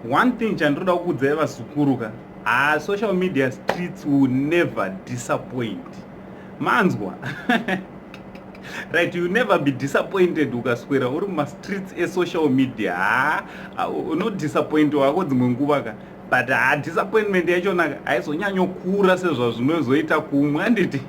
One thing chandinoda kukuudzai vazukuru ka, ha, social media streets will never disappoint. Manzwa? Right, you never be disappointed. Ukaswera uri mumastreets esocial media, ha, unodisappoint wako dzimwe nguva ka, but ha, disappointment yachona haizonyanyokura sezvazvinozoita kumwe, handiti?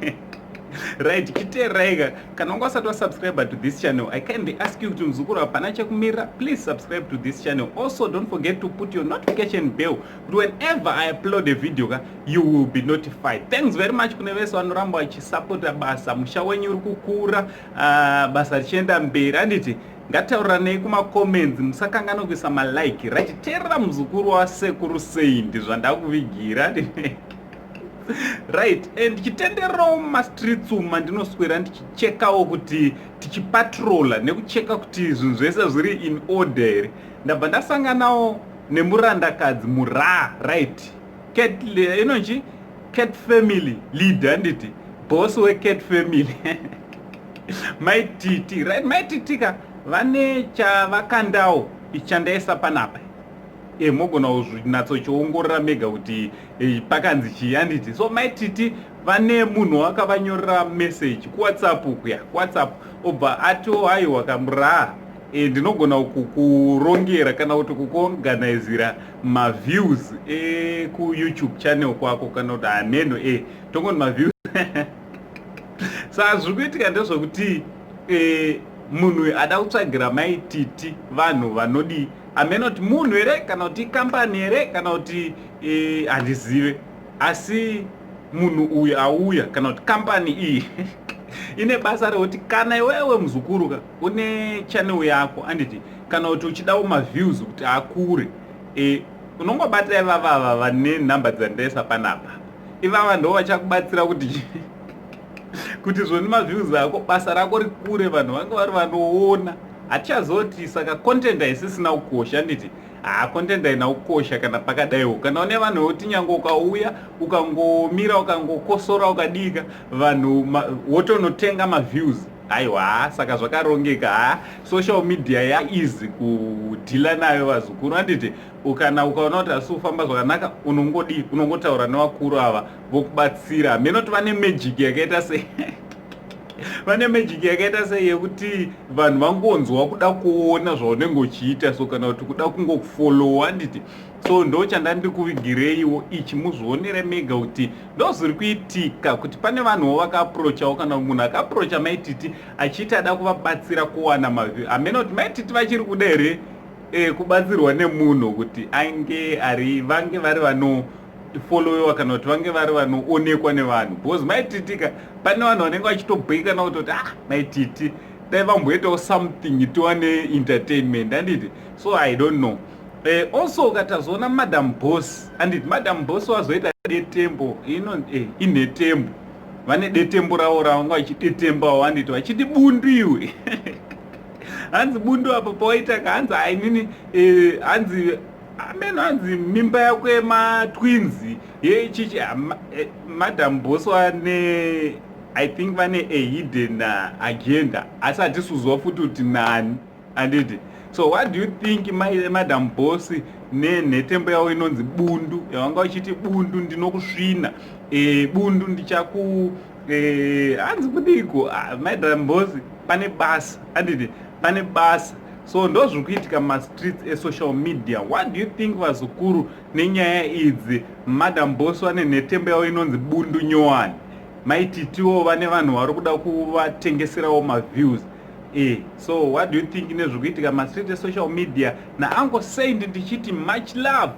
Right, chiteererai. Kana wanga usati wasubscribe to this channel, I kindly ask you kuti, muzukuru, hapana chekumirira, please subscribe to this channel. Also, don't forget to put your notification bell kuti whenever I upload a video ka, you will be notified. Thanks very much kune vese vanoramba vachisapota basa. Musha wenyu uri kukura, basa richienda mberi, handiti? Ngatauranei kumacomments, musakanganwa kuisa malike. Right, teerera muzukuru wasekuru Saint, zvandakuvigira. Right, and ndichitendererawo mumastreets umu mandinoswera ndichichekawo kuti tichipatrola nekucheka kuti zvinhu zvese zviri in order here, ndabva ndasanganawo nemurandakadzi mura, right, cat inonchi cat family leader, handiti? Boss wecat family, Maititi. Right, Maititi ka, vane chavakandawo ichandaisa panapa. Mogona kuzvinyatsochiongorora mega kuti pakanzi chii, handiti? So Maititi vane munhu wakavanyorera message kuWhatsApp kuya, kuWhatsApp, obva ato, "Haiwa kamura, ndinogona kukurongera kana kuti kukuorganizira maviews ekuYouTube channel kwako," kana kuti hameno, tongoni maviews. Saka zviri kuitika ndezvekuti munhu ada kutsvagira Maititi vanhu vanodi, hameno kuti munhu here kana kuti ikambani here kana kuti handizive, asi munhu uyu auya kana kuti kambani iyi ine basa rekuti kana iwewe muzukuru ka une channel yako, anditi, kana kuti uchidawo maviews kuti akure, unongobata ivavava vane nhamba dzandaisa panapa. Ivava ndo vachakubatsira kuti zvoni maviews ako, basa rako rikure, vanhu vange vari vanoona. Hatichazoti saka content haisisina kukosha, handiti? Ha, content haina kukosha kana pakadaiwo. Kana une vanhu vekuti nyange ukauya ukangomira, ukangokosora, ukadika, vanhu wotonotenga maviews, aiwa, ha, saka zvakarongeka. Ha, social media yaeasy kudeala nayo, vazukuru, handiti? Kana ukaona kuti hasi kufamba zvakanaka, unongodi unongotaura nevakuru ava vokubatsira. Hameno kuti vane magic yakaita sei, vane magic yakaita sei yekuti vanhu vangonzwa kuda kuona zvaunenge uchiita, so kana kuti kuda kungokufollowa, handiti? So ndo chandandiri kuvigireiwo ichi, muzvionere mega kuti ndo zviri kuitika, kuti pane vanhuwo vakaapproachawo, kana munhu akaapproacha Maititi achiiti ada kuvabatsira kuwana maviews. Hameno kuti Maititi vachiri kuda here kubatsirwa nemunhu kuti ange ari vange vari vanofollowewa kana kuti vange vari vanoonekwa nevanhu, because Maititika pane vanhu vanenge vachitobhekana kutoti, "Ah, Maititi dai vamboitawo something tiwane entertainment," handiti? So I don't know. Also ukatazoona Madam Boss, handiti? Madam Boss wazoita detembo ino, inhetembo. Vane detembo ravo ravanga vachidetembawo, handiti? Vachiti, "Bundu iwe," hanzi, "bundu apo pawaita ka," hanzi, "ainini," hanzi, ameno, hanzi, "mimba yako yematwins yechichi." Madam Boss vane, I think vane a hidden agenda, asi hatisi kuziva futi kuti nani, handiti? So what do you think, Madam Boss nenhetembo yavo inonzi "Bundu", yavanga vachiti, "Bundu ndinokusvina, bundu ndichaku," hanzi kudiko? Ah, Madam Boss pane basa, handiti? Pane basa. So ndo zviri kuitika mumastreets esocial media. What do you think, vazukuru, nenyaya idzi? Madam Boss vane nhetembo yavo inonzi "Bundu Nyowani". Maititiwo vane vanhu vari kuda kuvatengeserawo maviews. So what do you think nezviri kuitika mastreet esocial media? Naango Saint ndichiti much love.